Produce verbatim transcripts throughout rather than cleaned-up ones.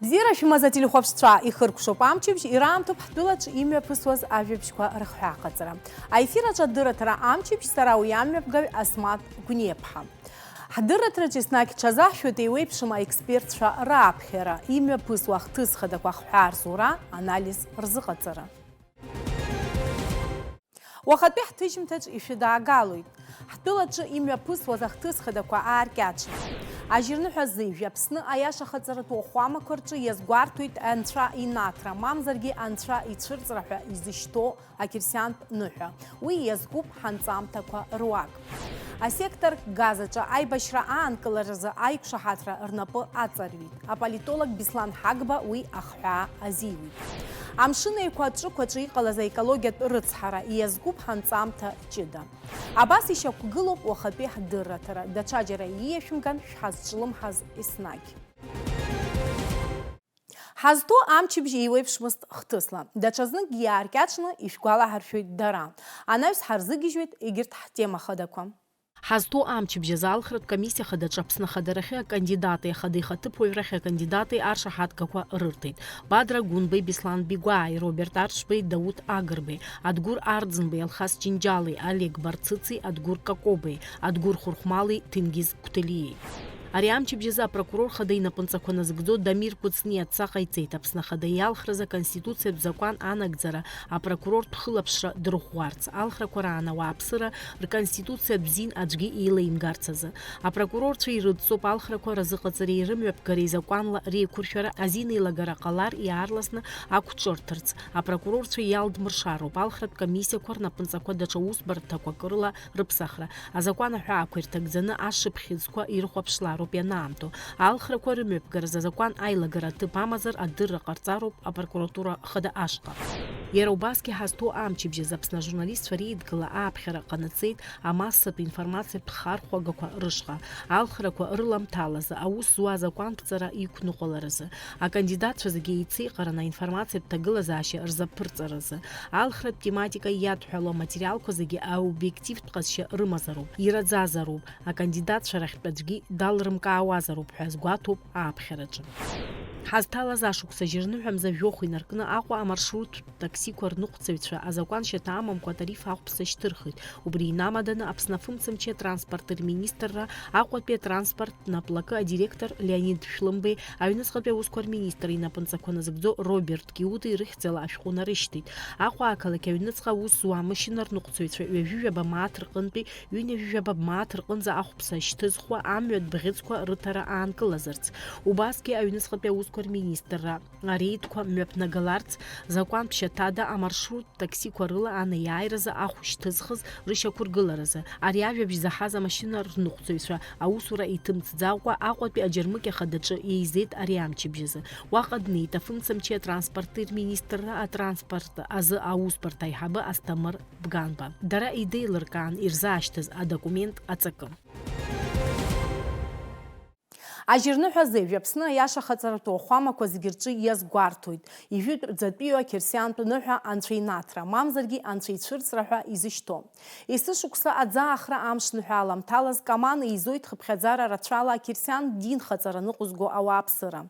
Бзиара шәымаз ателехәаԥшцәа, ихыркәшоуп амчыбжь, ираамҭоуп ҳтәылаҿы имҩаԥысуаз ажәабжьқәа рыхҳәааҟаҵара. Аефир аҿы адырраҭара амчыбжь, сара уи амҩаԥгаҩ Асмаҭ Гәниаԥҳа. Ҳдырраҭараҿы еснагь ҽазаҳшәоит еиуеиԥшым аекспертцәа рааԥхьара, имҩаԥысуа ахҭыс хадақәа ахҳәаа рзура, анализ рзыҟаҵара. Уахатәи ҳҭыжьымҭаҿ ишәыдаагалоит. Ҳтәылаҿы имҩаԥысуаз ахҭыс хадақәа ааркьаҿны. Ажьырныҳәа зеижә Аԥсны аиашахаҵаратә уахәамақәа рҿы иазгәарҭоит анцәа инаҭра, мамзаргьы анцәа ицәырҵра ҳәа изышьҭоу ақьырсиантә ныҳәа. Уи иазкуп ҳанҵамҭақәа руак. Асектор Газаҿы аибашьра аанкыларазы аиқәшаҳаҭра рнапы аҵарҩит. Аполитолог Беслан Ҳагба уи ахҳәаа азиуит. Амшын еиқәа аҿықәаҿы иҟалаз аекологиатә рыцҳара иазкуп ҳанҵамҭа ҷыда. Абас ишьақәгылоуп уахатәи ҳдырраҭара. Даҽаџьара ииашәымган шәҳазҿлымҳаз еснагь. Ҳазҭоу амчыбжь еиуеиԥшмызт хҭысла. Даҽазныкгьы иааркьаҿны ишәгәалаҳаршәоит дара. Анаҩс ҳарзыгьежьуеит егьырҭ ҳтема хадақәа. Ҳазҭоу амчыбжь азы алхратә комиссиа хадаҿы Аԥсны ахадарахьы акандидати ахада ихаҭыԥуаҩрахьы акандидати аршаҳаҭгақәа рырҭеит. Бадра Гәынбеи, Беслан Бигәааи, Роберт Аршбеи, Дауҭ Агрбеи, Адгәыр Арӡынбеи, Алхас Џьынџьали, Олег Барцыци, Адгәыр Какобеи, Адгәыр Хәырхәмали, Ҭенгиз Қәҭелиеи. Ари амчыбжь азы апрокурор хада инапынҵақәа назыгӡо Дамир Кәыҵниа адҵа ҟаиҵеит, Аԥсны ахада иалхразы Аконституциатә закәан анагӡара апрокурортә хылаԥшра дырӷәӷәарц, алхрақәа раан ауааԥсыра рконституциа бзиан аӡәгьы еилеимгарц азы. Апрокурорцәа ирыдҵоуп алхрақәа разыҟаҵареи рымҩаԥгареи закәанла реиқәыршәара азинеилагара ҟалар иаарласны ақәҿырҭырц. Апрокурорцәа иалдмыршароуп алхратә комиссиақәа рнапынҵақәа даҽа усбарҭақәак рыла рыԥсахра. Азакәан аҳәаақәа ирҭагӡаны ашыԥхьыӡқәа ирыхәаԥшлароуп ианаамҭоу. Алхрақәа рымҩаԥгаразы азакәан аилагара аҭыԥ амазар адырра ҟарҵароуп апрокуратура хада ашҟа. Иара убасгьы ҳазҭоу амчыбжь азы Аԥсны ажурналистцәа реидгыла ааԥхьара ҟанаҵеит амассатә информациатә хархәагақәа рышҟа, алхрақәа рыламҭалазы, аус зуа азакәантәҵара иқәныҟәаларазы, акандидатцәа зегьы еицеиҟараны аинформациатә ҭагылазаашьа рзаԥырҵаразы, алхратә тематика иадҳәало аматериалқәа зегьы аобиективтә ҟазшьа рымазароуп, ираӡазароуп, акандидатцәа рахьтә аӡәгьы далрымкаауазароуп ҳәа азгәаҭоуп ааԥхьараҿы. Ҳазҭалаз ашықәс ажьырныҳәа мза жәохә инаркны Аҟәа амаршруттә таксиқәа рныҟәцаҩцәа азакәан шьаҭа амамкәа атариф ахәԥса шьҭырхит. Убри инамаданы Аԥсны афымцамчи атранспорти рминистрра Аҟәатәи атранспорттә наплакы адиректор Леонид Шәлымбеи, аҩныҵҟатәи аусқәа рминистр инапынҵақәа назыгӡо Роберт Киути рыхьӡала ашәҟәы нарышьҭит. Аҟәа ақалақь аҩныҵҟа аус зуа амашьына рныҟәцаҩцәа ҩажәижәаба мааҭ рҟынтәи ҩынҩажәижәаба мааҭ рҟынӡа ахәԥса шьҭызхуа амҩатә бӷьыцқәа рыҭара аанкылазарц. Убасгьы аҩныҵҟатәи аусқәа рминистрра ареидқәа мҩаԥнагаларц, закәантә шьаҭада амаршрут таксиқәа рыла анеиааиразы ахә шьҭызхыз рышьақәыргыларазы, ари ажәабжь заҳаз амашьына рныҟәцаҩцәа аусура иҭымҵӡакәа Аҟәатәи аџьармыкьа хадаҿы еизеит ари амчыбжь азы. Уаҟа днеит афымцамчи атранспорти рминистрра атранспорт азы аусбарҭа аиҳабы Асҭамыр Бганба. Дара идеилыркаан ирзаашьҭыз адокумент аҵакы. Ажьырныҳәа зеижә Аԥсны аиашахаҵаратә уахәамақәа зегьы рҿы иазгәарҭоит, ижәытәӡатәиу ақьырсиантә ныҳәа анцәа инаҭра, мамзаргьы анцәа ицәырҵра ҳәа изышьҭоу. Есышықәса аӡаахра амшныҳәа аламҭалаз Каман еизоит хыԥхьаӡара рацәала ақьырсиан динхаҵара ныҟәызго ауааԥсыра.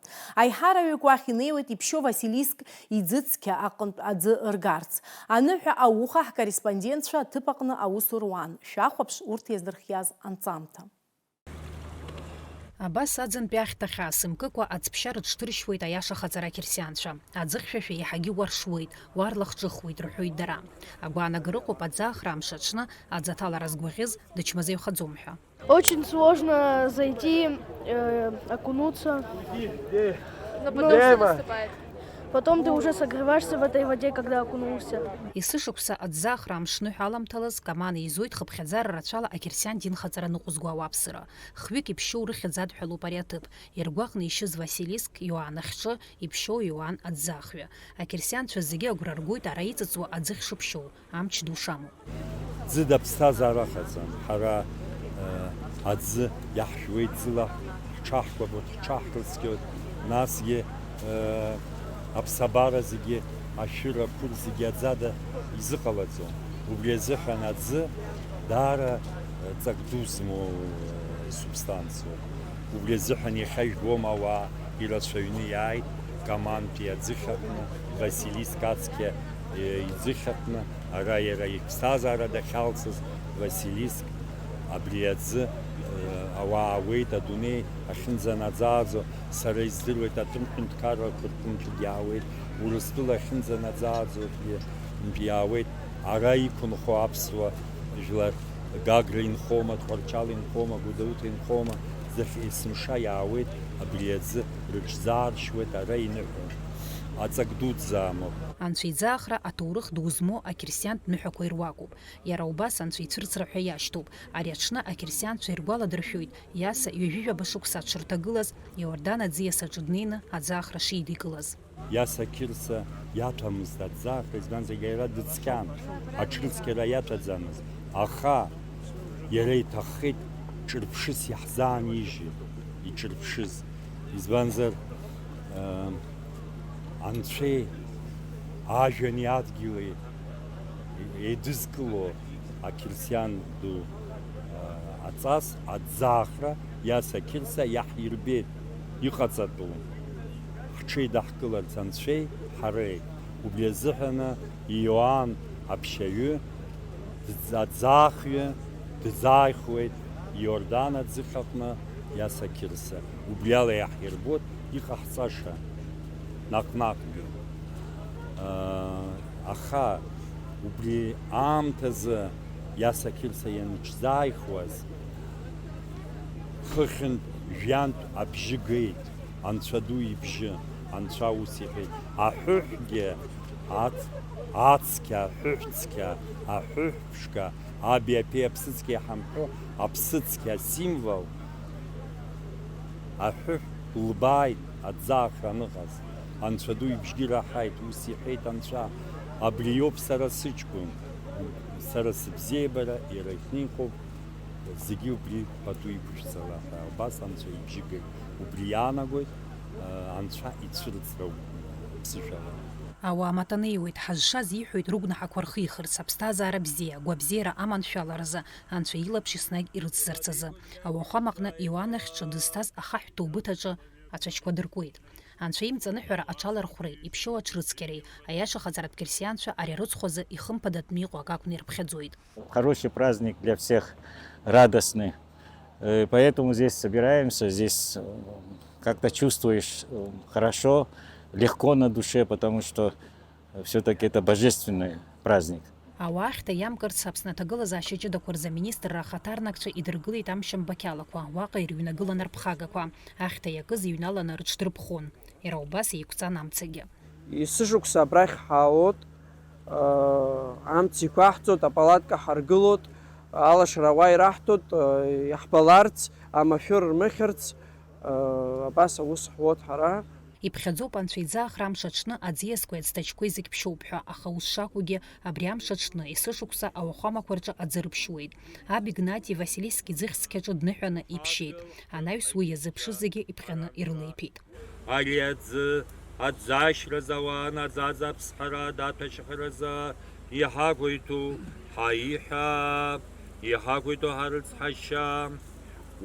Аиҳараҩык уахь инеиуеит иԥшьоу Василиск иӡыцқьа аҟынтә аӡы ргарц. Аныҳәа ауха ҳкорреспондентцәа аҭыԥ аҟны аус руан. Шәахәаԥш урҭ иаздырхиаз анҵамҭа. Абас аӡынтәи ахьҭа хьаас имкыкәа аӡԥшьа рыҽҭыршьуеит аиашахаҵара ақьырсианцәа. Аӡы хьшәашәа еиҳагьы уаршуеит, уарлахҿыхуеит, рҳәоит дара. Агәаанагара ыҟоуп аӡаахра амш аҽны аӡы аҭалара згәаӷьыз дычмазаҩхаӡом ҳәа. Очень сложно зайти, э, окунуться. Но потом всё наступает. Потом ты уже согреваешься в этой воде, когда окунулся. Есышықәса аӡаахра амшныҳәа аламҭалаз Каман еизоит хыԥхьаӡара рацәала ақьырсиан динхаҵара ныҟәызго ауааԥсыра. Хҩык иԥшьоу рыхьӡ адҳәалоуп ари аҭыԥ. Иргәаҟны ишьыз Василиск, Иоан ахьчы, иԥшьоу Иоан аӡаахҩы. Ақьырсианцәа зегьы агәра ргоит ара иҵыҵуа аӡы хьшыԥшьоу, амч ду шамоу. Ӡыда аԥсҭазаара ыҟаӡам. Ҳара, э, аӡы иаҳжәуеит, ӡыла ҳҽаҳкәабоит, ҳҽаҳкылскьоит, насгьы, э, аԥсабара зегьы, ашәыра, ақәыр зегьы аӡада изыҟалаӡом. Убри азыҳәан аӡы даара, э, ҵак ду змоу, э, субстанциоуп. Убри азыҳәан иахьа ижәбома ауаа Ирацәаҩны иааит Камантәи аӡыхь аҟны, Василиск ацқьа, е, иӡыхь аҟны, ара иара иԥсҭазаара дахьалҵыз Василиск, абри аӡы, е, ауаа ауеит, адунеи ахьынӡанаӡааӡо, сара издыруеит, атәым ҳәынҭқаррақәа рҟынтәигьы аауеит, Урыстәыла ахьынӡанаӡааӡогьы иаауеит, ара иқәынхо аԥсуа жәлар. Гагра инхома, Тҟәарчал инхома, Гәдоуҭа инхома, зхь есымша иаауеит абри аӡы, рыҽӡааршьуеит ара иныҳәо. Аҵак дуӡӡа амоуп. Анцәа иӡаахра аҭоурых ду змоу ақьырсиантә ныҳәақәа ируакуп. Иара убас Анцәа ицәырҵра ҳәа иашьҭоуп. Ари аҽны ақьырсианцәа иргәаладыршәоит Иаса ҩажәижәаба шықәса аҽырҭагылаз, Иордан аӡиас аҿы днеины аӡаахра шидикылаз. Иаса Қьырса иаҭәамызт аӡаахра, избанзар, иара дыцқьан, аҽрыцқьара иаҭәаӡамызт, аха иара иҭаххеит ҿырԥшыс иаҳзаанижьыр, иҿырԥшыз. Избанзар, ыы, Анцәеи ажәҩани адгьыли еидызкыло ақьырсиан ду, ыы, аҵас аӡаахра Иаса Қьырса иаҳирбеит. Иҟаҵатәу, ҳҽеидаҳкыларц Анцәеи ҳареи. Убри азыҳәаны Иоанн аԥшьаҩы, дӡ-, аӡаахҩы дӡааихуеит Иордан аӡыхь аҟны Иаса Қьырса. Убри ала иаҳирбоит иҟаҳҵаша наҟ-наҟгьы. Аха убри аамҭазы Иаса Қьырса ианыҽӡааихуаз, хыхьынтә жәантә абжьы геит, Анцәа ду ибжьы, Анцәа ус иҳәеит, аҳәыҳәгьы, ац-, ацқьа, аҳәыҳәцқьа, аҳәыҳәԥшқа, аби аԥеи аԥсыцқьа иҳамҳәо, аԥсыцқьа асимвол, аҳәыҳә лбааит аӡаахра аныҟаз, Анцәа ду ибжьгьы раҳаит, ус иҳәеит Анцәа, абри иоуп сара сыҷкәын, сара сыбзиабара, иара иҟны иҟоуп, зегьы убри пату иқәышәҵала ҳәа, убас Анцәа ибжьы геит, убри иаанагоит, э, Анцәа ицәырҵра ԥсышәала. Ауаа матанеиуеит, ҳазшаз иҳәоит рыгәнаҳақәа рхихырц, аԥсҭазаара бзиа, агәабзиара аманшәаларазы, Анцәа илаԥш еснагь ирыцзарц азы. Ауахәамаҟны Иоанн ахьча дызҭаз ахаҳә ҭоубыҭ аҿы ацәашьқәа дыркуеит. Анцәа имҵаныҳәара аҽалархәреи иԥшьоу аҽрыцқьареи, аиашахаҵаратә қьырсианцәа ари арыцхәазы ихымԥадатәны иҟоу акакәны ирыԥхьаӡоит. Хороший праздник для всех, радостный. Э, поэтому здесь собираемся, здесь, э, как-то чувствуешь, э, хорошо, легко на душе, потому что, э, всё-таки это божественный праздник. Ауаа ахьҭа иамкырц Аԥсны аҭагылазаашьа ҷыдақәа рзы аминистрра ахаҭарнакцәа идыргылеит амшьамба қьалақәа, уаҟа ирыҩнагылан арԥхагақәа, ахьҭа иакыз иҩналаны рыҽдырԥхон. Иара убас еиқәҵан амцагьы. Есышықәса абрахь ҳаауеит, аа, амц иқәаҳҵоит, апалатка ҳаргылоит, алашара ауаа ираҳҭоит, аа, иаҳбаларц, амашәыр рмыхьырц, аа, абас аус ҳуеит ҳара. Иԥхьаӡоуп Анцәа иӡаахра амш аҽны аӡиасқәеи ацҭаџьқәеи зегь ԥшьоуп ҳәа, аха ус шакәугьы, абри амш аҽны, есышықәса ауахәамақәа рҿы аӡы рыԥшьуеит. Аб Игнати Василиск иӡыхь цқьаҿы дныҳәаны иԥшьеит. Анаҩс уи иазыԥшыз зегьы иԥҟьаны ирылеиҭәеит. Ари аӡы, аӡашьразы ауаа наӡаӡа аԥсҳара адаҭәашьаразы иҳақәиҭу ҳаиҳәа, иҳақәиҭу ҳарыцҳашьа,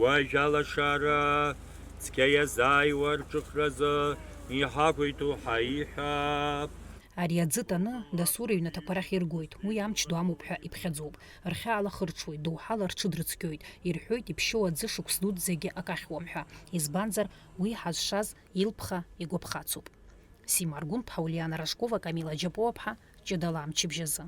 уажә алашара цқьа иазааиуа рҿыхразы иҳақәиҭу ҳаиҳәа. Ари аӡы таны, дасу рыҩнаҭақәа рахь иргоит, уи амч ду амоуп ҳәа иԥхьаӡоуп. Рхьаала хырҽуеит, доуҳала рҽыдрыцқьоит, ирҳәоит, иԥшьоу аӡы шықәс дуӡӡагьы акахьуам ҳәа. Избанзар, уи ҳазшаз илԥха игәаԥхацуп. Сима Аргәынԥҳа, Улиана Рожкова, Камила Џьапуаԥҳа, ҷыдала амчыбжьазы.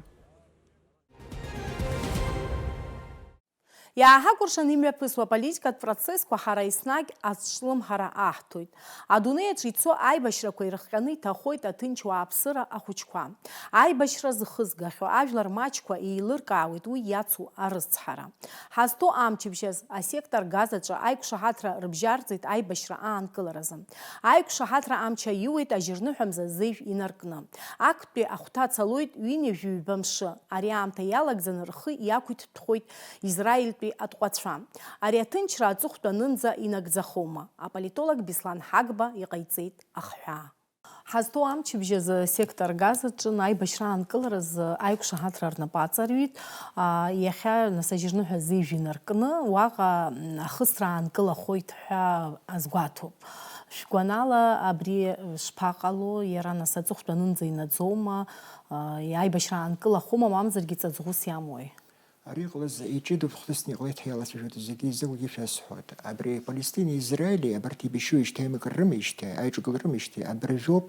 Иааҳакәыршан имҩаԥысуа аполитикатә процессқәа ҳара еснагь азҿлымҳара аҳҭоит. Адунеи аҿы ицо аибашьрақәа ирыхҟьаны иҭахоит аҭынч уааԥсыра ахәыҷқәа. Аибашьра зхызгахьоу ажәлар маҷқәа еилыркаауеит уи иацу арыцҳара. Ҳазҭоу амчыбжьаз асектор Газаҿы аиқәшаҳаҭра рыбжьарҵеит аибашьра аанкыларазы. Аиқәшаҳаҭра амч аиуеит ажьырныҳәа мза зежә инаркны. Актәи ахәҭа цалоит ҩынҩажәи ҩба мшы. Ари аамҭа иалагӡаны рхы иақәиҭтәхоит Израильтәи атҟәацәа. Ари аҭынчра аҵыхәтәанынӡа инагӡахома? Аполитолог Беслан Ҳагба иҟаиҵеит ахҳәаа. Ҳазҭоу амчыбжь азы сектор Газаҿы аибашьра аанкыларазы аиқәшаҳаҭра рнапы аҵарҩит. А, иахьа, нас, ажьырныҳәа зежә инаркны, уаҟа, м, ахысра аанкылахоит ҳәа азгәаҭоуп. Шәгәанала, абри шԥаҟало, иара нас аҵыхәтәанынӡа инаӡома, аибашьра аанкылахома, мамзаргьы ҵаҵӷәыс иамои? Ари иҟалаз иҷыдоуп, хҭысны иҟалеит ҳәа иалацәажәоит зегьы изы, уигьы шәасҳәоит. Абри Палестинеи Израили абарҭ еибашьуеижьҭеи, аимакра рымеижьҭеи, аиҿагылара рымеижьҭеи, абыржәоуп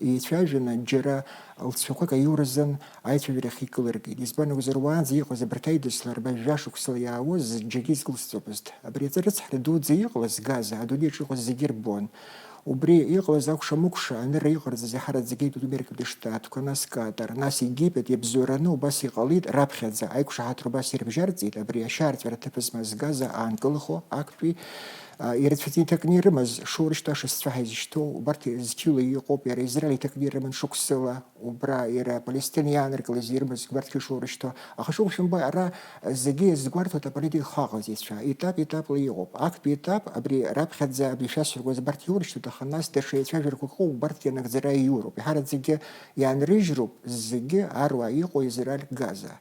еицәажәаны џьара лҵшәақәак аиуразын аицәажәарахь икылыргеит. Избан акәзар, уаанӡа иҟаз абарҭ аидыслар жәа шықәсала иаауаз зегьы изкылсӡомызт. Абри аҵа рыцҳара дуӡӡа иҟалаз Газа адунеиаҿ иҟаз зегьы ирбон. Убри иҟалаз акәша-мыкәша анырра иҟарҵаз иаҳараӡак иеитәит Америкатәи Штатқәа, нас Катар, нас Египет иабзоураны убас иҟалеит раԥхьаӡа, аиқәшаҳаҭра убас ирыбжьарҵеит, абри ашьаарҵәыра аҭыԥ змаз Газа аанкылахо актәи, а, ирацәаӡаны иҭакны ирымаз шоурышьҭуа ашасцәа ҳаизышьҭоу, убарҭ зқьыла иҟоуп, иара Израиль иҭакны ирыман шықәсыла, убра иара Палестина иааныркылаз ирымаз убарҭгьы шоурышьҭуа. Аха шәымбои, ара зегьы иазгәарҭоит аполитика хаҟазацәа, етап-етапла иҟоуп. Актәи етап, абри раԥхьаӡа абри шәасҳәақәаз абарҭ иурышьҭоит, аха нас даҽа еицәажәарақәак ыҟоуп, убарҭгьы анагӡара иуроуп. Иаҳараӡакгьы иаанрыжьроуп зегьы аруаа иҟоу Израиль, Газа.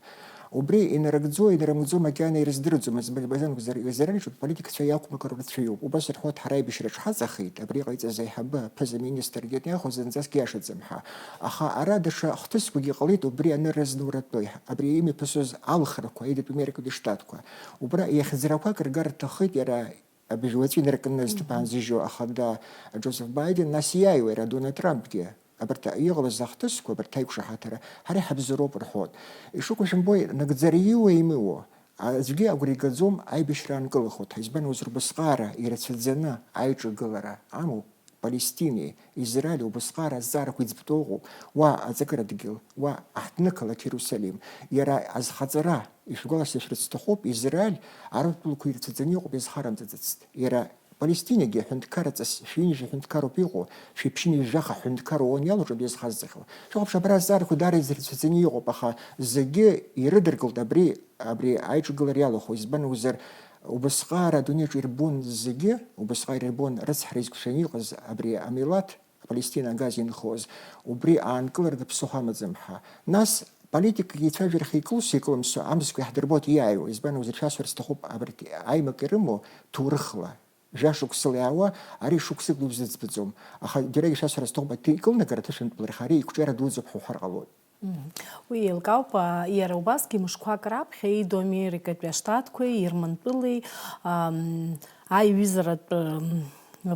Убри инарыгӡо, инарымгӡо макьана ирыздырӡомызт, Базан акәзар, Израиль аҿы аполитикацәа иақәмакыроу рацәаҩуп. Убас рҳәоит, ҳара аибашьраҿ ҳаҵахеит, абри иҟаиҵаз аиҳабы, аԥыза-министр Нетаниаху зынӡаск иашаӡам ҳәа. Аха ара даҽа хҭысқәагьы ҟалеит убри анырра знуратәы, абри имҩаԥысуаз алхрақәа, Аидатәи Америкатәи Штатқәа. Убра иахьӡарақәак ргар рҭаххеит иара абыжь уаҵәы инаркны Мгм. зҭыԥ аанзыжьуа ахада Џозеф Байден, нас иааиуа иара Дональд Трампгьы. Абарҭ иҟалаз ахҭысқәа, абарҭ аиқәшаҳаҭра, ҳара иҳабзоуроуп рҳәоит. Ишыҟоу шәымбои, нагӡара иуа имыуа, аӡәгьы агәра игаӡом аибашьра аанкылахоит ҳәа. Избан акәзар, убасҟаара ирацәаӡаны аиҿагылара амоуп. Палестинеи Израили убасҟаара азҵаарақәа иӡбатәу ыҟоуп, уа аҵакыра дгьыл, уа аҳҭнықалақь Иерусалим. Иара азхаҵара, ишәгәаласыршәарц сҭахуп, Израиль Арабтәылақәа ирацәаӡаны иҟоуп, иазхарамҵаӡацт. Иара Палестинагьы аҳәынҭқарра ҵас шәи ҩынҩажәа ҳәынҭқарроуп иҟоу, шәи ԥшьынҩажәи жәаха ҳәынҭқарра ООН иалоуҿы абри иазхазҵахьоу. Шәыхәаԥш, абра азҵаарақәа даара ирацәаӡаны иҟоуп, аха зегьы ирыдыркылт абри, абри аиҿагылара иалахәу. Избан акәзар, убасҟаара адунеиаҿ ирбон зегьы, убасҟаара ирбон рыцҳара изқәшәаны иҟаз абри амилаҭ, Палестина, Газа инхоз, убри аанкыларада ԥсыхәа амаӡам ҳәа. Нас политикагьы ицәажәарахь икылсу икылымсу амзқәа иаҳдырбоит иааиуа, избан акәзар, шәасҳәар сҭахуп, абарҭ аимак ирымоу ҭоурыхла, жәа шықәсыла иаауа, ари шықәсык узыӡбаӡом. Аха џьарагьы шәасҳәар сҭахуп, аҭ-, икылнагара аҭышәынтәаларахь ари икәҿиара дуӡӡоуп ҳәа уҳәар ҟалоит. Мгм. Уи еилкаауп, а, иара убасгьы мышқәак раԥхьа Еидоу Америкатәи Аштатқәеи Ермантәылеи, ам, аиҩызаратә, м,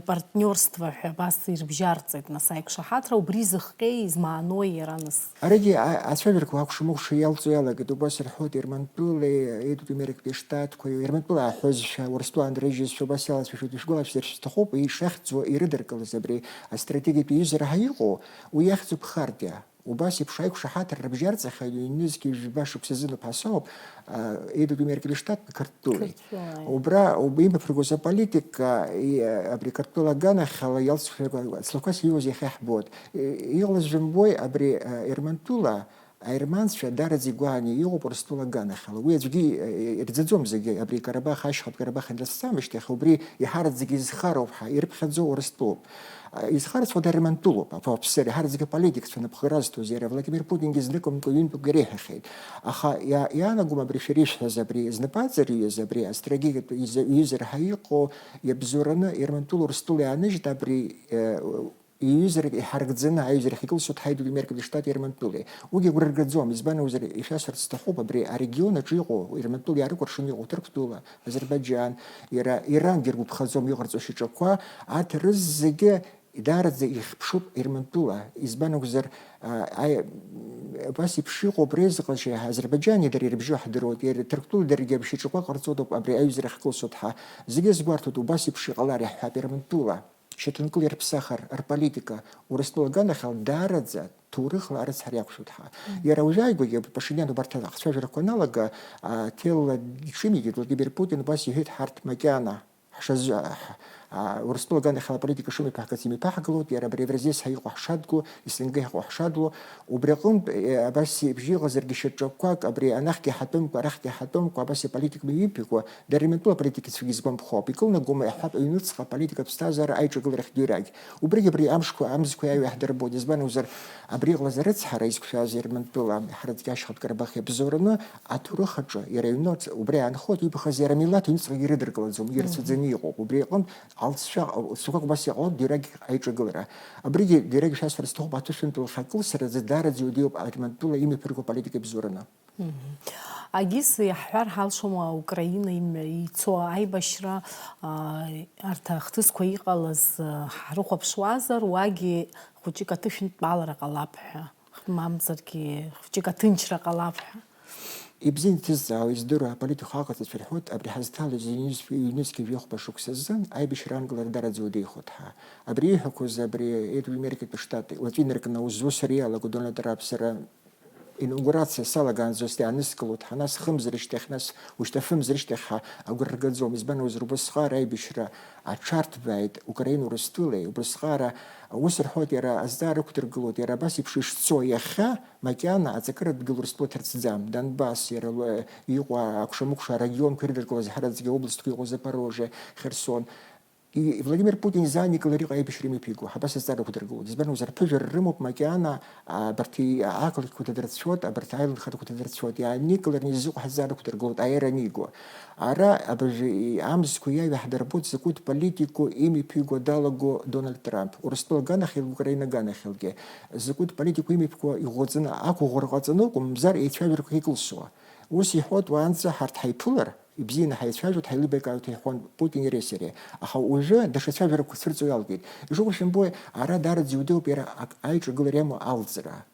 партниорство ҳәа абас ирыбжьарҵеит, нас, аиқәшаҳаҭра, убри зыхҟьеи измаанои иара, нас? Аригьы а-, ацәажәарақәа акәша-мыкәша иалҵуа иалагеит, убас рҳәоит, Ермантәылеи Еидутәи Америкатәи Штатқәеи, Ермантәыла ааҳәозшәа, Урыстәыла анрыжьызшәа, убас иалацәажәоит, ишәгәалашәзар шәҭахуп, ишахьӡу ирыдыркылаз абри астратегиатә иҩызара ҳәа иҟоу, уи иахьӡуп Хартиа. Убас еиԥш аиқәшаҳаҭра рыбжьарҵахьан ҩнызқь ҩажәи жәба шықәса азын ԥаса ауп, а, Еидутәи Америкатәи Штатқәеи Қырҭтәылеи. Қырҭтәылеи. Убра уб-, имҩаԥыргоз аполитика, и, абри Қырҭтәыла аганахьала иалҵшәақәа ҵлақәас ииуаз иахьа ҳбоит. И, иҟалаз жәымбои, абри, а, Ермантәыла аерманцәа даараӡа игәааны иҟоуп Урыстәыла аганахьала. Уи аӡәгьы, э, ирӡаӡом зегьы, абри Карабах, ашьхатә Карабах ианрыцәцамышьҭахь, убри иҳараӡак изхароуп ҳәа ирыԥхьаӡо Урыстәылоуп. Изхарҵәо дармантәылоуп, аԥсыра, ҳарзгьы аполитикцәа напхгара зҭоз иара Владимир Путингьы зныкымкәа ҩынтәык иреиҳәахьеит. Аха иа-, иаанагом абри шәара ишәҳәаз, абри знапы аҵарҩыз, абри астратегиатә иза-, ҩызара ҳәа иҟоу, иабзоураны Ермантәыла Урыстәыла иааныжьит, абри, э, иҩызарак иҳаргӡаны аҩызарахь икылсуа дҳаидуп Америкатәи Штат Ермантәылеи. Уигьы агәра ргаӡом, избан акәзар, ишәасҳәарц сҭахуп, абри арегион аҿы иҟоу, Ермантәыла иаарыкәыршаны иҟоу Ҭырқәтәыла, Азербаџьан, иара Ирангьы ргәы ԥхаӡом иҟарҵо шьаҿақәа, арҭ рызегьы даараӡа ихьԥшуп Ермантәыла, избан акәзар, а, аи-, абас еиԥш иҟоуп реизыҟазшьа, Азербаџьани дареи ирыбжьоу ҳдыруеит, иара Ҭырқәтәылеи даргьы абжьаҿақәа ҟарҵоит ауп абри аҩызара ахькылсуа дҳа. Зегьы азгәарҭоит, убас еиԥш иҟалар иаҳҳәап Ермантәыла, шьаҭанкыла ирыԥсахыр, рполитика, Урыстәыла аганахьала даараӡа ҭоурыхла арыцҳара иақәшәоит ҳа. Мгм. Иара уажәааигәагьы Пашиниан убарҭ ахцәажәарақәа аналага, а, ҭелла иҽимигеит Владимир Путин, убас иҳәеит, ҳарҭ макьана ҳшазы-, ҳ-, а, Урыстәыла аганахьала аполитика шымҩаԥаҳгац имҩаԥаҳгалоит, иара абри Евразес ҳәа иҟоу ҳшадгыло, СНГ ҳәа иҟоу ҳшадгыло, убри аҟынтә, е, абас еиԥш иҟазаргьы шьаҿақәак, абри анахьгьы ҳатәымкәа, арахьгьы ҳатәымкәа, абас иаполитика мҩаԥигауа, дара ирымантәула аполитикацәагьы изгәамԥхо ауп. Икылнагома, иаҳҳәап, аҩныҵҟа аполитикатә ԥсҭазаара аиҿагыларахь џьарагь. Убригь абри амшқәа, амзқәа иааиуа иаҳдырбоит. Избан акәзар, абри иҟалаз арыцҳара изқәшәаз Ермантәыла, ҳаргьы ашьхатә Карабах иабзоураны, аҭоурых аҿы иара иҩны убри аанхоит, ибахаз иара амилаҭ ҩныҵҟагьы ирыдыркылаӡом, ирацәаӡаны иҟоуп. Убри аҟынтә алҵшәа, алҵшәақәак убас иҟалоит, Георгиа аиҿагылара. Абригьы Георгиа шәасҳәарц сҭахуп, аҭышәынтәылахь акылсра аӡәы даараӡа иудеиуп Аџьмантәыла имҩаԥырго аполитика ибзоураны. Мгм. Агьыс иаҳҳәар ҳалшома, Украина имҩа ицо аибашьра, а, арҭ ахҭысқәа иҟалаз, а, ҳрыхәаԥшуазар, уагьы хәыҷык аҭышәынтәалара ҟалап ҳәа, мамзаргьы хәыҷык аҭынчра ҟалап ҳәа? Ибзианы иҭызҵаауа, издыруа аполитика аҟаҵацәа рҳәоит, абри ҳазҭалаз ҩнызқь-, ҩнызқьи жәохәба шықәсазы аибашьра аанкылара дараӡа иудеихоит ҳәа. Абри ииҳәақәоз абри Еидру Америкатәи Штат уаҵәы инаркны аус зусҭара иалаго Дональд Трамп сара инаугурациа салагаанӡа ус иааныскылоит ҳәа, нас хымз рышьҭахь, нас ушьҭа фымз рышьҭахь ҳәа агәра ргаӡом. Избан акәзар, убасҟак аибашьра аҽарҭбааит Украина Урыстәылеи, убасҟак ус рҳәоит, иара азҵаара ықәдыргылоит, иара абас еиԥш ишцо иахьа, макьана аҵакыратә дгьыл Урыстәыла ҭарцәӡам. Донбасс, иара лы-, иҟоу акәша-мыкәша арегионқәа ирыдыркылаз ҳараӡәгьы аобластқәа иҟоу Запорожье, Херсон, И-, Владимир Путин изааникылар иҟоу аибашьра имҩаԥиго, ҳабас азҵаарақәа дыргылоит. Избан акәзар, ԥыжәара рымоуп макьана, а, абарҭ и-, ақалақьқәа дадырцәцоит, абарҭ аилагхарақәа дадырцәцоит, иааникылараны изыҟоу ҳазҵаарақәа дыргылоит, аиар аниго. Ара абыржәы и-, амзқәа иаҩа ҳдырбоит закәытә политику имҩаԥиго далаго Дональд Трамп. Урыстәыла аганахьалгьы, Украина аганахьалгьы. Закәытә политику имҩаԥго иӷәӷәаӡаны, ақәыӷәӷәара ҟаҵаны акәым, мамзар еицәажәарақәа икылсуа. Ус иҳәоит, уаанӡа ҳарҭ ҳаиԥылар, ибзианы ҳаицәажәоит, ҳаилибакааит, ҳәа иҳәон Путини иареи сареи. Аха уажәы даҽа цәажәарақәак цәырҵуа иалагеит. Ишыҟоу шәымбои, ара даараӡа иудеиуп иара ак аиҿагылара иамоу алҵра.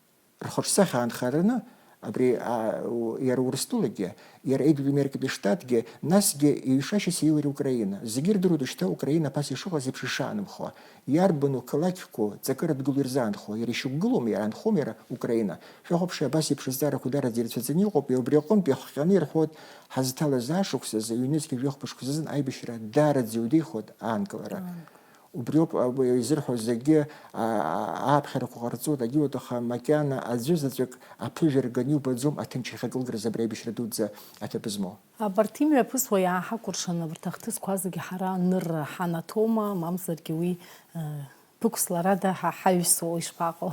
Рхаҿсахьа аанхараны, абри, а, у-, иара Урыстәылагьы, иара Еидру Америкатәи Штатгьы, насгьы иҩшашьас ииуеит Украина. Зегьы ирдыруеит шьҭа Украина ԥас ишыҟаз еиԥш ишаанымхо. Иарбану қалақьқәоу ҵакыра дгыло ирзаанхо, иара ишьақәгылоума, иара анхома, иара Украина? Шәахәаԥши, абас еиԥш азҵаарақәа даараӡа ирацәаӡаны иҟоуп, убри аҟынтә иахҟьаны ирҳәоит, ҳазҭалаз ашықәсазы, ҩнызқьи жәохәба шықәсазын аибашьра даараӡа иудеихоит аанкылара. Аанкылара. Убриоуп, а, уи изырҳәо зегьы, а, а, ааԥхьарақәа ҟарҵоит, агьиуеит, аха макьана аӡәы заҵәык аԥыжәара ганы иубаӡом аҭынчрахь акылгараз абри аибашьра дуӡӡа аҭыԥ змоу. Абарҭ имҩаԥысуа иааҳакәыршан, абарҭ ахҭысқәа зегьы ҳара анырра ҳанаҭома, мамзаргьы уи, э, ԥықәсларада ҳа ҳаҩсуа ишԥаҟоу?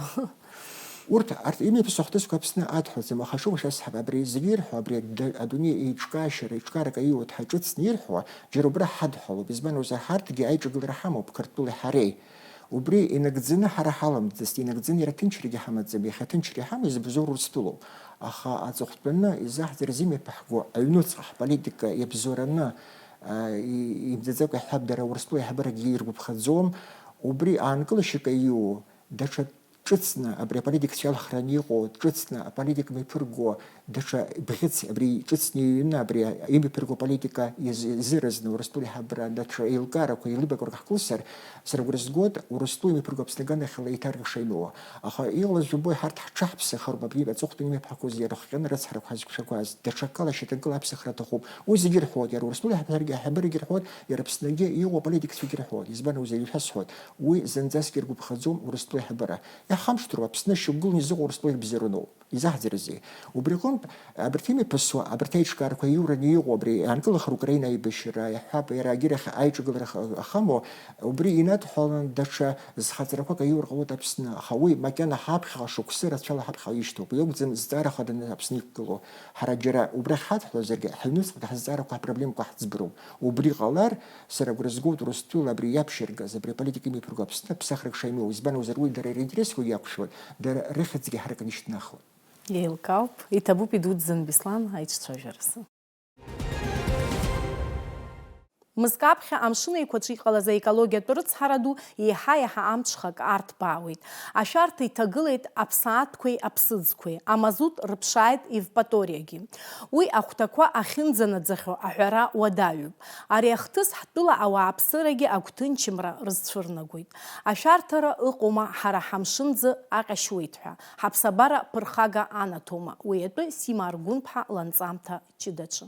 Урҭ, арҭ имҩаԥысуа ахҭысқәа Аԥсны адҳәаӡом, аха шыгәышьа асҳәап, абри зегьы ирҳәо, абри ад-, адунеи еиҿкаашьара, еиҿкаарак аиуеит ҳәа ҿыцны ирҳәо, џьара убра ҳадҳәалоуп, избан акәзар, ҳарҭгьы аиҿагылара ҳамоуп, Қырҭтәылеи ҳареи. Убри инагӡаны ҳара ҳаламӡыст, инагӡаны иара ҭынчрагьы ҳамаӡам, иахьа аҭынчра иҳамоу изыбзоуроу Урыстәылоуп. Аха аҵыхәтәаны изаҳӡарыз имҩаԥаҳго аҩнуҵҟа ҳполитика иабзоураны, а, и-, имӡаӡакәа иаҳҳәап, дара Урыстәыла аиҳабырагьы иргәаԥхаӡом. Убри аанкылашьак аиу, даҽа ҿыцны абри аполитикацәа иалхраны иҟоу, ҿыцны аполитика мҩаԥырго, даҽа бӷьыц абри ҿыцны иҩны, абри имҩаԥырго аполитика иаз-, изыразны Урыстәыла аиҳабыра даҽа еилкаарақәа, еилибакаарақәа ҳкылсыр, сара агәра згоит, Урыстәыла имҩаԥырго Аԥсны аганахьала еиҭаргашеи ануа. Аха иҟалаз жәбои, ҳарҭ ҳҽаҳаԥсахароуп, абри аҵыхәтәаны имҩаԥаҳгоз иара рхҟьаны рыцҳарақәа ҳазқәшәақәаз, даҽакала шьаҭанкыла аԥсахра аҭахуп. Уи зегьы рҳәоит, иара Урыстәыла аиҳабырагьы, аиҳабырагьы рҳәоит, иара Аԥсныгьы иҟоу аполитикацәагьы рҳәоит. Избан акәзар, ишәасҳәоит, уи зынӡаск иргәаԥхаӡом Урыстәыла аиҳабыра. Иаҳхамышҭроуп, Аԥсны шьақәгыланы изыҟоу Урыстәыла ирбзиароуп. Изаҳӡарызеи? Убри аҟынтә, абарҭ имҩаԥысуа, абарҭ аеиҿкаарақәа иураны иҟоу абри аанкылахар Украина аибашьра, иаҳҳәап, иара агьырахь аиҿагылара ах-, ахамоу, убри инадҳәалан даҽа зхаҵарақәак аиур ҟалоит Аԥсны, аха уи макьана ҳаԥхьаҟа шықәсы рацәала ҳаԥхьаҟа ишьҭоуп. Уи акәӡам зҵаара хаданы Аԥсны иқәгылоу. Ҳара џьара убрахь ҳадҳәалазаргьы, ҳаҩнуҵҟагьы ҳазҵаарақәа, ҳпроблемақәа ҳӡброуп. Убри ҟалар, сара агәра згоит Урыстәыла абри иаԥшьыргаз, абри аполитика имҩаԥырго Аԥсны ԥсахрак шаимоу, избан акәзар, уи дара ринтересқәа иақәшәоит, дара рыхьӡгьы ҳаракны ишьҭнахуеит. Еилкаауп, иҭабуп идуӡӡан Беслан аиҿцәажәаразы. Мызкы аԥхьа Амшын Еиқәаҿы иҟалаз аекологиатә рыцҳара ду еиҳа-еиҳа амҽхак арҭбаауеит. Ашәарҭа иҭагылеит аԥсаатәқәеи аԥсыӡқәеи, амазут рыԥшааит Евпаториагьы. Уи ахәҭақәа ахьынӡанаӡахьоу аҳәара уадаҩуп. Ари ахҭыс ҳтәыла ауааԥсырагьы агәҭынчымра рызцәырнагоит. Ашәарҭара ыҟоума ҳара ҳамшын ӡы аҟьашьуеит ҳәа, ҳаԥсабара ԥырхага анаҭома, уи атәы Сима Аргәынԥҳа ланҵамҭа ҷыдаҿы.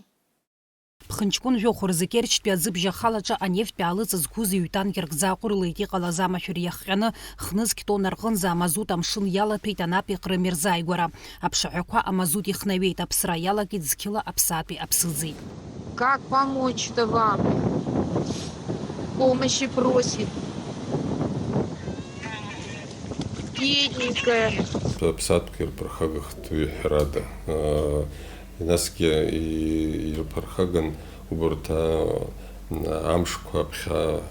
Ԥхынҷкәын жәохә рзы Керчтәи аӡыбжь ахалаҿы анефттә аалыҵ зқәыз ҩ-танкерк зааҟәрылеит иҟалаз амашәыр иахҟьаны, хнызқь тонна рҟынӡа амазут амшын иалаҭәеит Анапи Ҟрыми рзааигәара. Аԥшаҳәақәа амазут ихнаҩеит, аԥсра иалагеит зқьыла аԥсаатәи аԥсыӡи. Как помочь-то вам? Помощи просит. Бедненькая. Аԥсаатәқәа ирԥырхагахт уи ҳәарада. Насгьы и-, ирԥырхаган убарҭ, а, Амшқәа аԥхьа,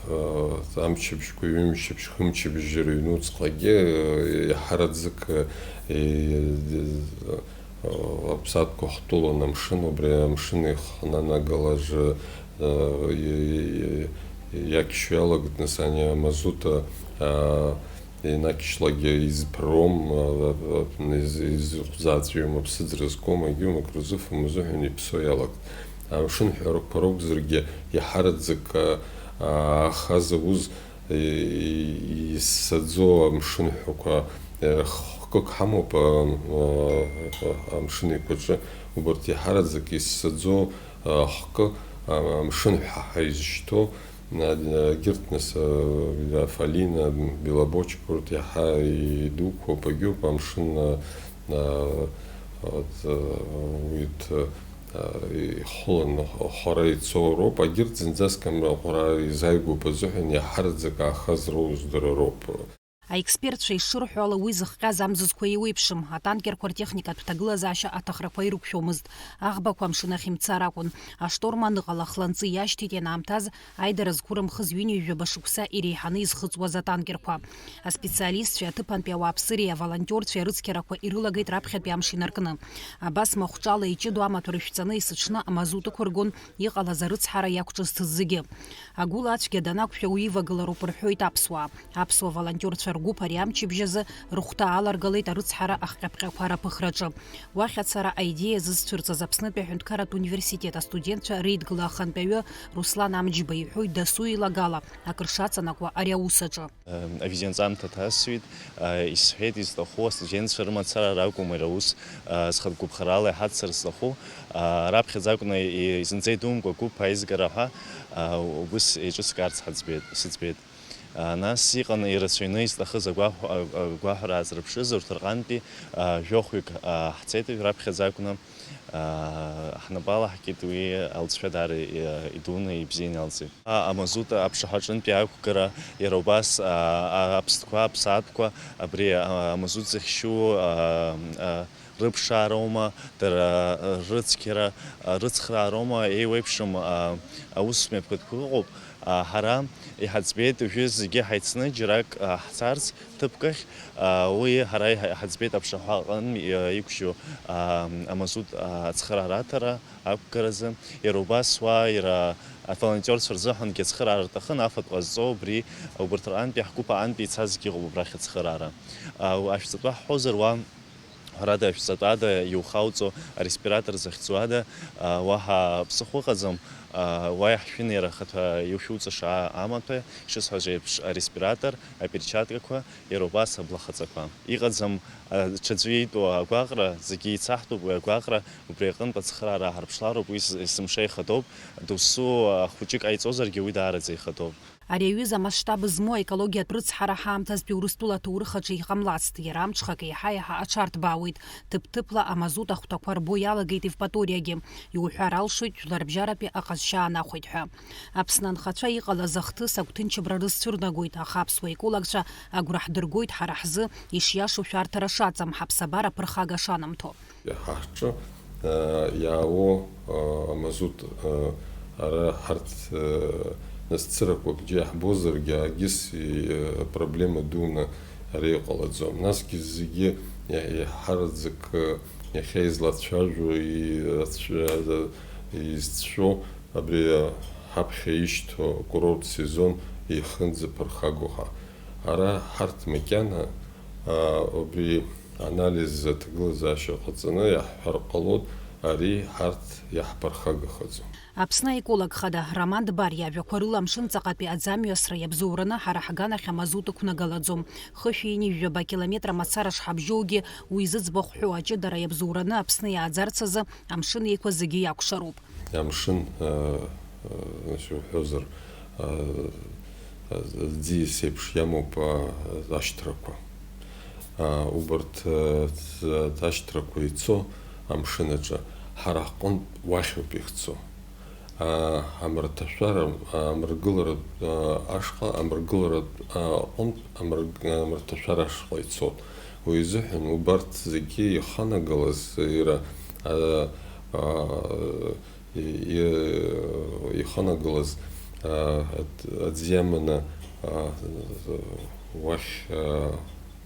амчыбжьқәа, ҩымчыбжь, хымчыбжь рыҩнуҵҟагьы, иаҳараӡак, аԥсаатәқәа ҳтәылон амшын, убри амшын ихнанагалаз, иакьшьо иалагеит, нас, ани амазут, инақьшьлагьы изԥыром, из-, изыхәӡаҵәиуам, аԥсыӡ рызкуам, агьиума акрызыфом азыҳәан иԥсо иалагт. Амшын ҳәарақәа ракәзаргьы, иаҳараӡак, а, аахаз ауз, и-, и-, иссаӡо амшын ҳәақәа, э, хкык ҳамоуп, а, а, амшын еиқәаҿы, убарҭ иаҳараӡак иссаӡо, а, хкы, а, амшын ҳәа ҳаизышьҭоу, Егьырҭ, нас, Афалина, Белобочка, урҭ иаҳа идуқәоуп, агьоуп, амшын, уи ихылан хәара ицо роуп, агьырҭ зынӡаск амра ҟәра изааигәоуп азыҳәан иаҳараӡак аахаз роуз дара роуп. Аекспертцәа ишырҳәо ала, уи зыхҟьаз амзызқәа еиуеиԥшым, атанкерқәа ртехникатә ҭагылазаашьа аҭахрақәа ирықәшәомызт, аӷбақәа амшын ахь имцар акәын. Ашторм аныҟала, хланҵы иашьҭит ианаамҭаз аидара зқәырымхыз ҩынҩажәаба шықәса иреиҳаны изхыҵуаз атанкерқәа. Аспециалистцәеи аҭыԥантәи ауааԥсыреи аволонтиорцәеи арыцқьарақәа ирылагеит раԥхьатәи амш инаркны. Абас махәҿала иҷыдоу амаҭәа рышәҵаны есыҽны амазут ықәыргон, иҟалаз арыцҳара иақәҿызҭыз зегьы. Агәыла ацәгьа данақәшәа уи ивагылароуп рҳәоит аԥсуаа. Аԥсуа волонтиорцәа ргәыԥ ари амчыбжь азы рыхәҭа ааларгалеит арыцҳара ахҟьаԥҟьақәа раԥыхраҿы. Уахь ацара аидеиа зызцәырҵыз Аԥснытәи аҳәынҭқарратә университет астудентцәа реидгыла ахантәаҩы Руслан Амҷба иҳәоит дасу еилагала акыр шаҵанакуа ари аус аҿы. Авизианҵамҭа ҭасҵоит, исҳәеит изҭаху астудентцәа рымацара ракәым иара ус, зхатә гәаԥхарала иҳаццар зҭаху, раԥхьаӡа акәны и-, зынӡа идумкәа гәыԥ аизгара ҳәа, убыс еиҿыскаарц ҳаӡбеит, сыӡбеит. Нас иҟан ирацәаҩны изҭахыз агәаҳ-, агәаҳәара аазырԥшыз урҭ рҟантәи, жәохәҩык, ҳцеит раԥхьаӡа акәны. Ҳнапы алаҳкит уи алҵшәа даара, э, идуны ибзианы иалҵит. А-, амазут аԥшаҳәаҿынтәи ақәгара, иара убас, а-, а-, аԥстәқәа, аԥсаатәқәа, абри, а-, амазут зыхьшьу, а-, а-, рыԥшаароума, дара, а, рыцқьара, а, рыцхраароума, еиуеиԥшым, а-, аус мҩаԥгатәқәа ыҟоуп. А, ҳара иҳаӡбеит уажәы зегьы ҳаицны џьарак, а, ҳцарц, ҭыԥк ахь, а, уи ҳара иҳа-, иҳаӡбеит аԥшаҳәа аҟын, а, иқәшьу, а, амазут, а, ацхыраара аҭара ақәгаразы. Иара убас уа, иара аволонтиорцәа рзыҳәангьы ацхыраара рҭахын, афатә ҟазҵо убри, убарҭ рҟантәи, ҳгәыԥ аҟантәи ицазгьы ыҟоуп убрахь ацхыраара. А, ашәҵатәы ҳҳәозар, уа, ҳәарада, ашәҵатәада иухауҵо ареспиратор захьӡу ада, а, уаҳа ԥсыхәа ыҟаӡам, а, уа иаҳшәын иара ахаҭа иушәуҵаша амаҭәа, ишысҳәаз еиԥш, ареспиратор, аперчаткақәа, иара убас аблахаҵақәа. Иҟаӡам, а, ҽаӡәы иитәу агәаҟра, зегьы еицаҳтәуп уи агәаҟра, убри аҟынтә ацхыраара ааҳарԥшлароуп, уи с-, есымша ихадоуп, досу, а, хәыҷык ҟаиҵозаргьы уи даараӡа ихадоуп. Ари аҩыза амасштаб змоу аекологиатә рыцҳара ҳаамҭазтәи Урыстәыла аҭоурых аҿы иҟамлацт, иара амҽхак еиҳа-еиҳа аҽарҭбаауеит, ҭыԥ-ҭыԥла амазут ахәҭақәа рбо иалагеит Евпаториагьы, иуҳәар алшоит, жәларбжьаратәи аҟазшьа аанахәеит ҳәа. Аԥсны анхацәа иҟалаз ахҭыс агәҭынчыбра рызцәырнагоит, аха аԥсуа екологцәа агәра ҳдыргоит ҳара ҳзы ишиашоу шәарҭара шаҵам, ҳаԥсабара ԥырхага шанамҭо. Ҳа ҳҿы, э, иаауо, э, амазут, э, ара ҳарҭ, э, нас цырақәак џьа иаҳбозаргьы, агьыс, э, проблема дуны ара иҟалаӡом. Насгьы зегьы иа-, иаҳараӡак, э, иахьа излацәажәо, и-, ацәа-, изцәшәо, абри, э, ҳаԥхьа ишьҭоу акурорт сезон ихынӡаԥырхагоу ҳа. Ара ҳарҭ макьана, а, убри анализ аҭагылазаашьа ҟаҵаны иаҳҳәар ҟалоит, ари ҳарҭ иаҳԥырхагахаӡом. Аԥсны аеколог хада Роман Дбар иажәақәа рыла амшын ҵаҟатәи аӡамҩасра иабзоураны ҳара ҳганахь амазут ықәнагалаӡом. Хышә ҩынҩажәаба километра мацара шҳабжьоугьы, уи зыӡбахә ҳәоу аҷыдара иабзоураны Аԥсны иааӡарц азы амшын еиқәа зегьы иакәшароуп. Амшын, а, а, ишуҳәозар, а, а, ӡиас еиԥш иамоуп, а, ашьҭрақәа. А, убарҭ, а, ц-, ашьҭрақәа ицо амшын аҿы ҳара ҳҟынтә уахьоуп ихцо. А, амраҭашәара, а, амыргыларатә, а, ашҟа, амыргыларатә, а, аҟынтә амырг-, амраҭашәара ашҟа ицоит. Уи изыҳәан убарҭ зегьы иханагалаз, иара, а, а, и-, и-, иханагалаз аӡ иаманы уахь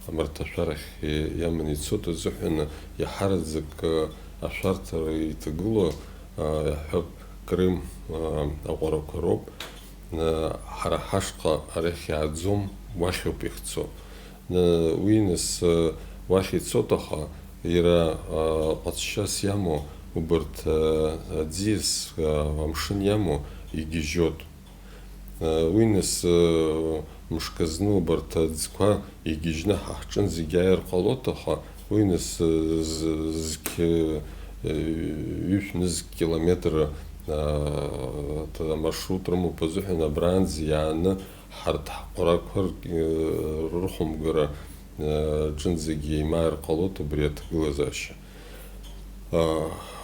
амарҭашәарахь иаманы ицоит азыҳәан, иаҳараӡак ашәарҭара иҭагылоу, иаҳҳәап, Крым аҟәарақәа роуп. Ҳара ҳашҟа арахь иааӡом, уахьоуп ихцо. Уи нас уахь ицоит, аха иара ҟазшьас иамоу убарҭ аӡиас амшын иамоу игьежьоит. Уи нас мшк азны убарҭ аӡқәа игьежьны ҳа ҳҿынӡагьы ааир ҟалоит, аха уи нас зқь ҩышә нызқь километр амаршрут рымоуп азыҳәан абранӡа иааны ҳарҭ ҳҟәрақәа рыхәымгара ҿынӡагьы еимааир ҟалоит убри аҭагылазаашьа.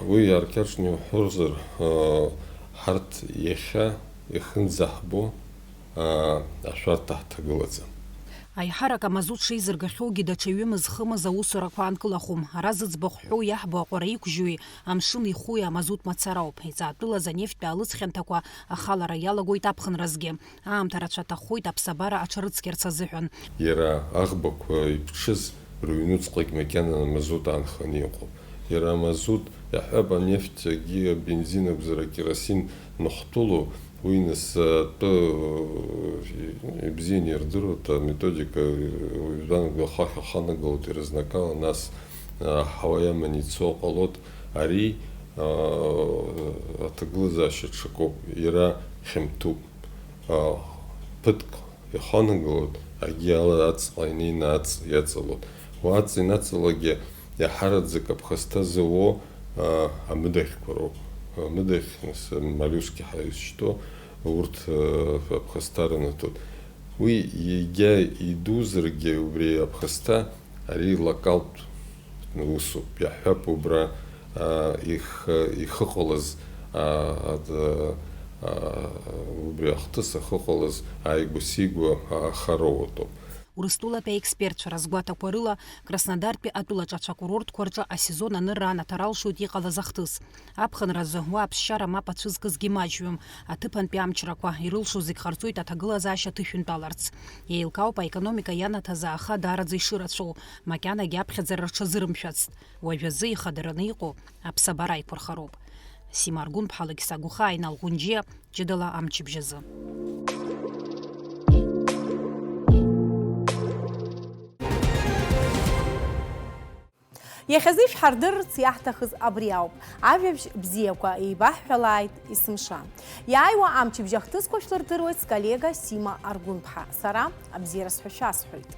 Уи иааркьаҿны иуҳәозар, ҳарҭ иахьа иахьынӡаҳбо ашәарҭа ҳҭагылаӡам. Аиҳарак амазут шеизыргахьоугьы даҽа ҩымыз-хымыз аусурақәа аанкылахом. Ара зыӡбахә ҳәоу иаҳбо аҟәара иқәжьуи амшын ихуи амазут мацара ауп. Иҵаатәылаз анефттә аалыҵ хьанҭақәа ахалара иалагоит аԥхынразгьы. Аамҭа рацәа аҭаххоит аԥсабара аҽарыцқьарц азыҳәан. Иара аӷбақәа иԥҽыз рыҩнуҵҟагь макьана амазут аанханы иҟоуп. Иара амазут, иаҳҳәап, анефть, агьи абензин акәзар, акеросин ныхтәылоу, уи нас атәы, э, ибзианы ирдыруеит, аметодика, э, уажәтәанагь ахахь аханагалоит, ирызнакала, нас, э, ҳауа иаманы ицо ҟалоит. Ари, э, аҭагылазаашьа ҽакоуп, иара хьамҭоуп. Э, ԥыҭк иханагалоит, агьи ала аҵҟа инеины аҵ иаҵалоит. Уа аҵ инаҵалагьы иаҳараӡак аԥхасҭа зауо, а, амыдахьқәа роуп. Амыдахь, нас, амоллюски ҳәа изышьҭоу, урҭ, а, аԥхасҭа рынаҭоит. Уи егьа идузаргьы убри аԥхасҭа ари локалтә усуп. Иаҳҳәап, убра, а, их-, ихыҟалаз, а, а, а, убри ахҭыс ахыҟалаз ааигәа-сигәа ахара уатәоуп. Урыстәылатәи аекспертцәа разгәаҭақәа рыла, Краснодартәи атәылаҿацә акурортқәа рҿы асезон анырра анаҭар алшоит иҟалаз ахҭыс. Аԥхынразы уа аԥсшьара мап ацәызкызгьы маҷҩым, аҭыԥантәи амчрақәа ирылшо зегь ҟарҵоит аҭагылазаашьа ҭышәынтәаларц. Еилкаауп аекономика ианаҭаз ааха даараӡа ишырацәоу, макьанагьы аԥхьаӡара рҽазырымшәацт. Уажәазы ихадараны иҟоу аԥсабара аиқәырхароуп. Сима Аргәынԥҳа, Алықьса Гәыхаа, Инал Ҟәынџьиа, ҷыдала амчыбжь азы. Иахьазы ишәҳардырырц иаҳҭахыз абри ауп. Ажәабжь бзиақәа еибаҳҳәалааит есымша. Иааиуа амчыбжь ахҭысқәа шәлырдыруеит сколлега Сима Аргәынԥҳа. Сара абзиара сҳәа шәасҳәоит.